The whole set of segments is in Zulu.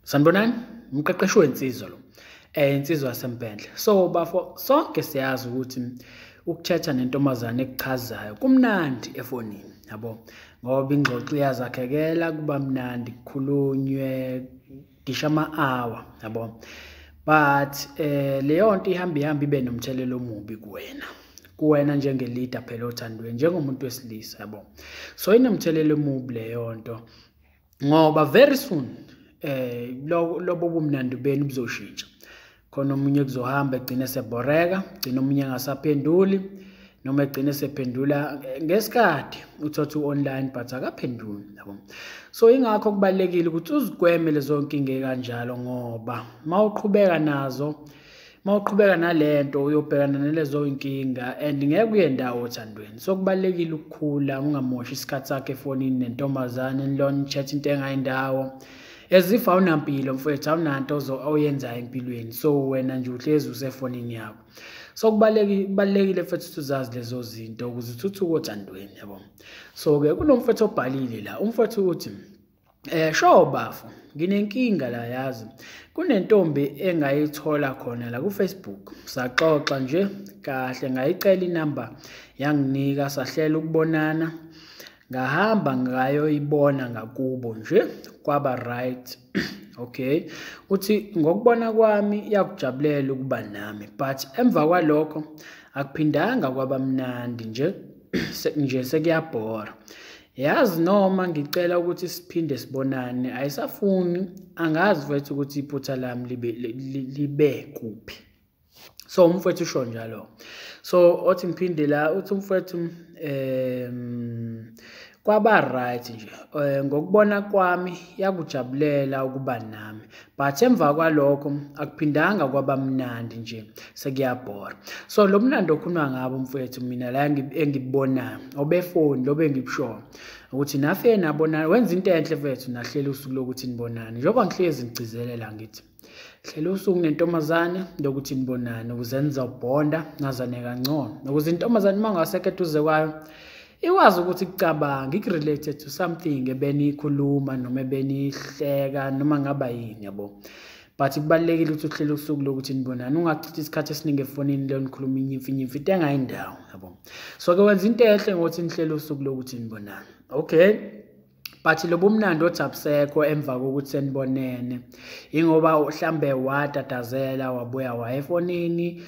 Sanibonani, umqeqeshi wensizwa lo. Insizwa yaseMpendle. So bafo, sonke siyazi ukuthi ukuthetha nentombazane ekuchazayo kumnandi efonini, yabo. Ngoba ingxoxo iyazakhekela, kuba mnandi, kukhulunywe ngisho ama-hour, yabo. But leyo nto ihamba ihamba ibe nomthelela omubi kuwena. Kuwena njenge-leader phela othandweni, njengomuntu wesilisa, yabo. So inomthelela omubi leyo nto ngoba very soon lobo bumnandi benu buzoshintsha. Khona omunye kuzohamba egcine seboreka, gcina omunye engasaphenduli, noma egcine sephendula ngesikhathi uthatha u-online but akaphenduli, yabo. So ingakho kubalulekile ukuthi uzigweme lezo nkinga ekanjalo, ngoba mawuqhubeka nazo, mawuqhubeka nalento uyobhekana nalezo inkinga and ngeke uye ndawo othandweni. So kubalulekile ukukhula, ungamoshi isikhathi sakho efonini nentombazane, nilona chat into engayindawo. As if awunampilo mfowethu, awunanto oyenzayo empilweni, so wena nje uhlezi usefonini yakho. So kubalulekile mfethu ukuthi uzazi lezo zinto ukuze uthuthuke othandweni, yabo. So ke kunomfethu obhalile la, umfethu uthi sho bafo, nginenkinga la, yazi. Kunentombi engayithola khona la ku Facebook. Saxoxa nje kahle, ngayicela inamba yanginika, sahlela ukubonana. Ngahamba ngayoyibona ngakubo nje, kwaba right. Okay, uthi ngokubona kwami yakujabulela ukuba nami, but emva kwalokho akuphindanga kwaba mnandi nje, nje sekuyabhora. Yazi noma ngicela ukuthi siphinde sibonane ayisafuni, angazi mfethu ukuthi iphutha lami libe kuphi. So umfethu usho njalo. So othi ngiphinde la, uthi umfethu kwaba right nje, ngokubona kwami yakujabulela ukuba nami, but emva kwalokho akuphindanga kwaba mnandi nje, sekuyabhora. So lo mnandi okhuluma ngabo mfethu, mina la engikubonayo obefoni lobe engibushoyo ukuthi nafike nabonana, wenza into enhle mfethu, nahlela usuku lokuthi nibonane. Njengoba ngihlezi ngigcizelela ngithi hlela usuku nentombazane lokuthi nibonane ukuze nizobhonda, nazane kangcono, ukuze intombazane uma ungasekho eduze kwayo ikwazi ukuthi ikucabange, iku-relate to something ebeniyikhuluma noma ebenihleka noma ngaba yini, yabo. But kubalulekile ukuthi uhlele usuku lokuthi nibonane, ungachithi isikhathi esiningi efonini leyo nikhuluma inyimfi nyimfi into engayindawo, yabo. So ke wenza into enhle ngokuthi nihlele usuku lokuthi nibonane, okay. But lobo mnandi othi abusekho emva kokuthi senibonene, ingoba mhlambe watatazela wabuya waya efonini,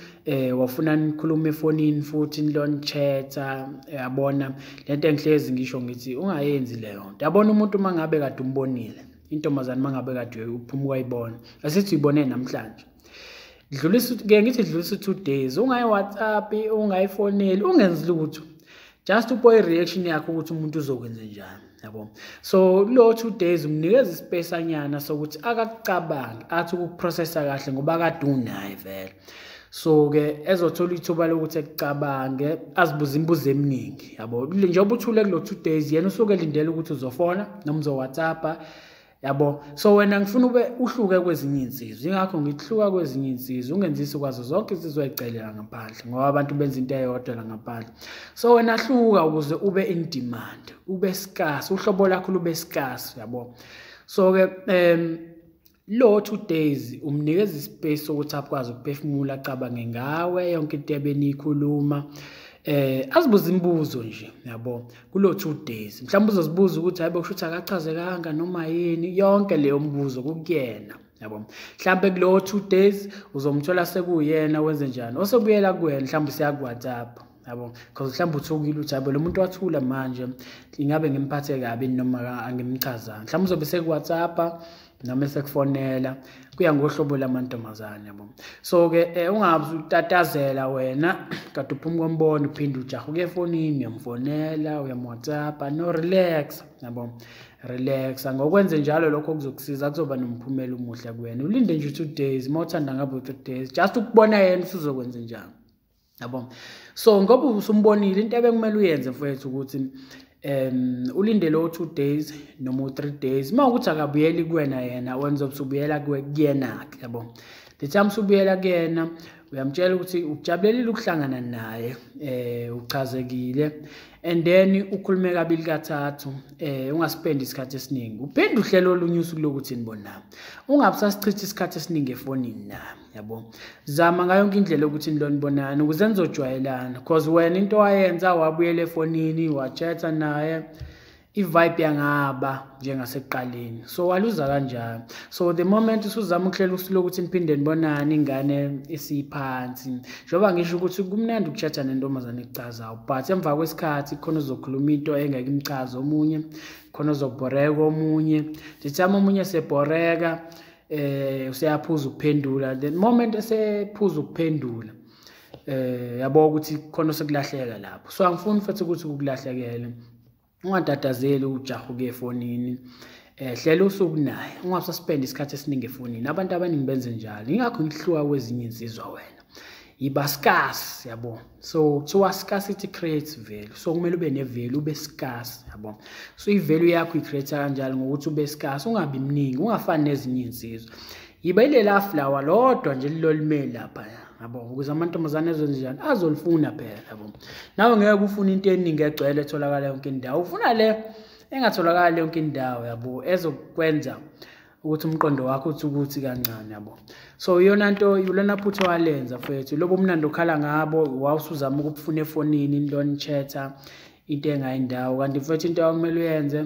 wafuna nikhulume efonini futhi nilon chatha, yabona. Lento engihlezi ngisho ngithi ungayenzi leyo nto, yabona. Umuntu uma ngabe kade umbonile intombazane, uma ngabe kade uphuma wayibona, asithi uyibone namhlanje, dlulisa ke, ngithi dlulisa 2 days, ungayi WhatsApp, ungayifoneli, ungenzi lutho, just uboy reaction yakho ukuthi umuntu uzokwenza njani, yabo. So lo 2 days umnikeza ispace anyana sokuthi akakucabange, athi ukuprocessa kahle ngoba kade unaye vele. So ke ezothola ithuba lokuthi ekucabange, azibuze imibuzo eminingi, yabo. Njengoba uthule kulo 2 days, yena usuke elindele ukuthi uzofona noma uzo WhatsApp, yabo. So wena ngifuna ube uhluke kwezinye insizwa, ingakho ngihluka kwezinye insizwa, ungenzisi kwazo zonke insizwa ezicelela ngaphandle, ngoba abantu benza into eyodwa la ngaphandle. So wena hluka ukuze ube in demand, ube scarce, uhlobo lakho lube scarce, yabo. So ke lo 2 days umnikeza ispace sokuthi akwazi ukuphefumula, acabange ngawe yonke into ebeniyikhuluma, azibuze imibuzo nje, yabo. Kulo 2 days mhlawumbe uzozibuza ukuthi hayibo, kusho ukuthi akachazekanga noma yini, yonke leyo mbuzo kukuyena, yabo. Mhlawumbe kulo 2 days uzomthola sekuyena wenze njani, osebuyela kuwena, mhlawumbe siya ku WhatsApp, yabo, because mhlawumbe uthukile uthi hayibo, lo muntu wathula manje, ingabe ngimphathe kabi noma angimchazanga. Mhlawumbe uzobe seku WhatsApp noma esekufonela, kuya ngohlobo lamantombazane, yabo. So ke ungabe utatazela wena kade uphuma kombono uphinde ujaha uye efonini, uyamfonela, uyamWhatsApp. No, relax, yabo, relax. Ngokwenze njalo lokho kuzokusiza, kuzoba nomphumela omuhle kuwena. Ulinde nje 2 days, uma uthanda ngabe 3 days, just ukubona yena usuzokwenza njani, yabo. So ngoba usumbonile, into ebekumele uyenze mfowethu ukuthi ulinde lo 2 days noma u 3 days. Uma ukuthi akabuyeli kuwena, yena wenza usubuyela kuyena, yabo. The time usubuyela kuyena, uyamtshela ukuthi ukujabulelile ukuhlangana naye, uchazekile, and then ukhulume kabili kathathu, ungaspendi isikhathi esiningi. Uphinde uhlelo olunye usuku lokuthi nibonane. Ungabe usasichitha isikhathi esiningi efonini naye, yabo. Zama ngayo yonke indlela ukuthi nilonibonane ukuze nizojwayelana, because wena into wayenza wabuyela efonini, wachatha naye, i-vibe yangaba njengasekuqaleni. So waluza kanjalo. So the moment usuzama ukuhlela usuku lokuthi niphinde nibonane, ingane isiphansi. Njengoba ngisho ukuthi kumnandi ukuchatha nentombazane ekuchazayo, but emva kwesikhathi khona uzokhuluma into engeke imchaze omunye, khona uzobhoreka omunye. The time omunye sebhoreka, useyaphuza ukuphendula. The moment esephuza ukuphendula, yabo ukuthi khona sekulahleka lapho. So angifuni futhi ukuthi kukulahlekele. Ungatatazeli ujaha ukuya efonini. Hlela usuku naye, ungasaspend isikhathi esiningi efonini. Abantu abaningi benze njalo, ingakho ngihluka kwezinye insizwa wena. Iba scarce, yabo. So kuthiwa scarcity creates value. So kumele ube ne-value, ube scarce, yabo. So i-value yakho i-create kanjalo ngokuthi ube scarce, ungabi mningi, ungafani nezinye insizwa. Yiba ilela flower lodwa nje lilolimele lapha, yabo, ukuze amantombazane ezonje njani azolifuna phela, yabo. Nawe ngeke ufune into eningi egcwele etholakala yonke indawo, ufuna le engatholakala yonke indawo, yabo, ezokwenza ukuthi umqondo wakho uthi ukuthi kancane, yabo. So iyona nto, yilona phutha walenza mfethu, lobo mnandi okhala ngabo wawusuzama ukufuna efonini niloni-chatha into engayindawo. Kanti mfethu into okumele uyenze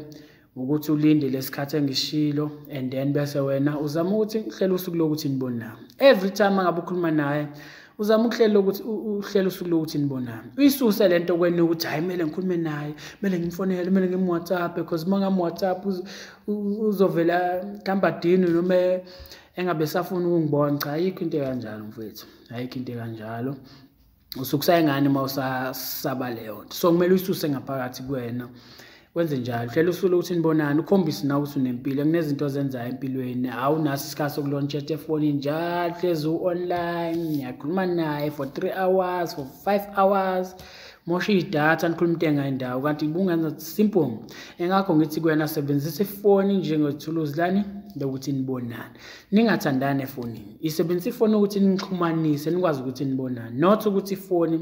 ukuthi ulinde lesikhathi engishilo, and then bese wena uzama ukuthi uhlela usuku lokuthi nibonane. Every time angabe ukhuluma naye uzama ukuhlela ukuthi uhlela usuku lokuthi nibonane. Uyisuse lento kwena ukuthi hayi kumele ngikhulume naye, kumele ngimfonele, kumele ngim-WhatsApp, because uma ngam-WhatsApp uzovela kambadini noma engabe safuna ukungibona. Cha, ayikho into ekanjalo mfethu, ayikho into ekanjalo. Usukusayengane uma usasaba leyo nto. So kumele uyisuse ngaphakathi kuwena. Wenze njalo, hlela usuku lokuthi nibonane, ukhombise nawe ukuthi unempilo, kunezinto ozenzayo empilweni. Awunaso isikhathi sokulontshetha efonini njalo, hlezi u-online, niyakhuluma naye for 3 hours, for 5 hours, mosha idatha, nikhuluma into engayindawo. Kanti ibungenza simple. Engakho ngithi kuwena sebenzisa ifoni njengethuluzi lani lokuthi nibonane, ningathandani efonini. Isebenzisa ifoni ukuthi nixhumanise, nikwazi ukuthi nibonane, not ukuthi ifoni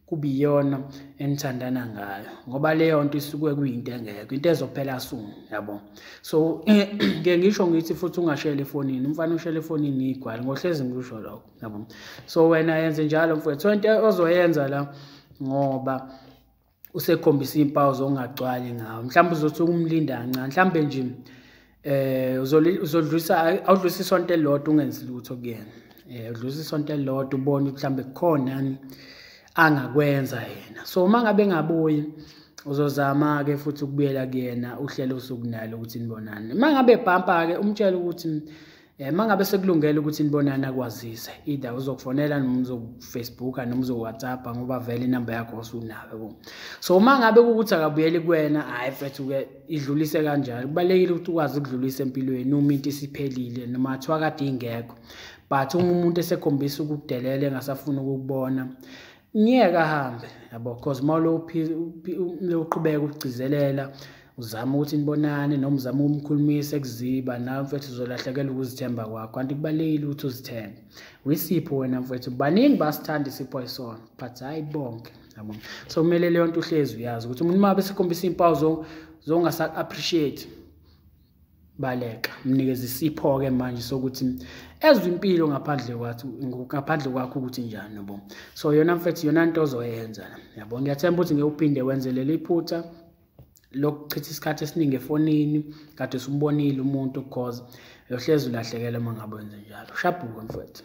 kube iyona enithandana ngayo, ngoba leyo nto isuke kuyinto engekho, into ezophela soon, yabo. So ngeke ngisho ngithi futhi ungashela efonini, umfana ushela efonini igwala, ngohlezi ngisho lokho, yabo. So wena yenze njalo mfowethu. So into ozoyenza la, ngoba usekhombisa impawu zokungagcwali ngawe, mhlawumbe uzothi ukumlinda kancane, mhlawumbe nje uzodlulisa, awudlulisa isonto elilodwa ungenzi lutho kuyena, udlulisa isonto elilodwa ubone ukuthi mhlawumbe kukhona angakwenza yena. So uma ngabe engabuyi, uzozama ke futhi ukubuyela kuyena, uhlele usuku nalo ukuthi nibonane. Uma ngabe ebhampa ke, umtshele ukuthi uma ngabe sekulungele ukuthi nibonane akwazise, either uzokufonela noma uzoku-Facebook noma uzo-WhatsApp, ngoba vele inamba yakho usunayo, yabo. So uma ngabe kuwukuthi akabuyeli kuwena, hhayi mfethu ke idlulise kanjalo. Kubalulekile ukuthi ukwazi ukudlulisa empilweni uma into isiphelile, noma kuthiwa kade ingekho, but uma umuntu esekhombisa ukukudelela engasafuni ukukubona, ngiyeke ahambe, yabo. Because uma uqhubeka ukugcizelela, uzama ukuthi nibonane noma uzama ukumkhulumisa ekuziba, nawe mfethu uzolahlekelwa ukuzithemba kwakho. Kanti kubalulekile ukuthi uzithembe. Uyisipho wena mfethu, baningi basithanda isipho esona, but hayi bonke, yabo. So kumele leyo nto uhlezi uyazi ukuthi umuntu uma besekhombisa impawu zongasa-appreciate, baleka, mnikeze isipho ke manje sokuthi ezwe impilo ngaphandle kwakho, ngaphandle kwakho ukuthi njani, yabo. So yona mfethu yona nto ozoyenza, yabo. Ngiyathemba ukuthi ngeke uphinde wenze leli phutha lokuchitha isikhathi esiningi efonini kade usumbonile umuntu, because uyohlezi ulahlekela uma ngabe wenze njalo. Shabhuka mfethu.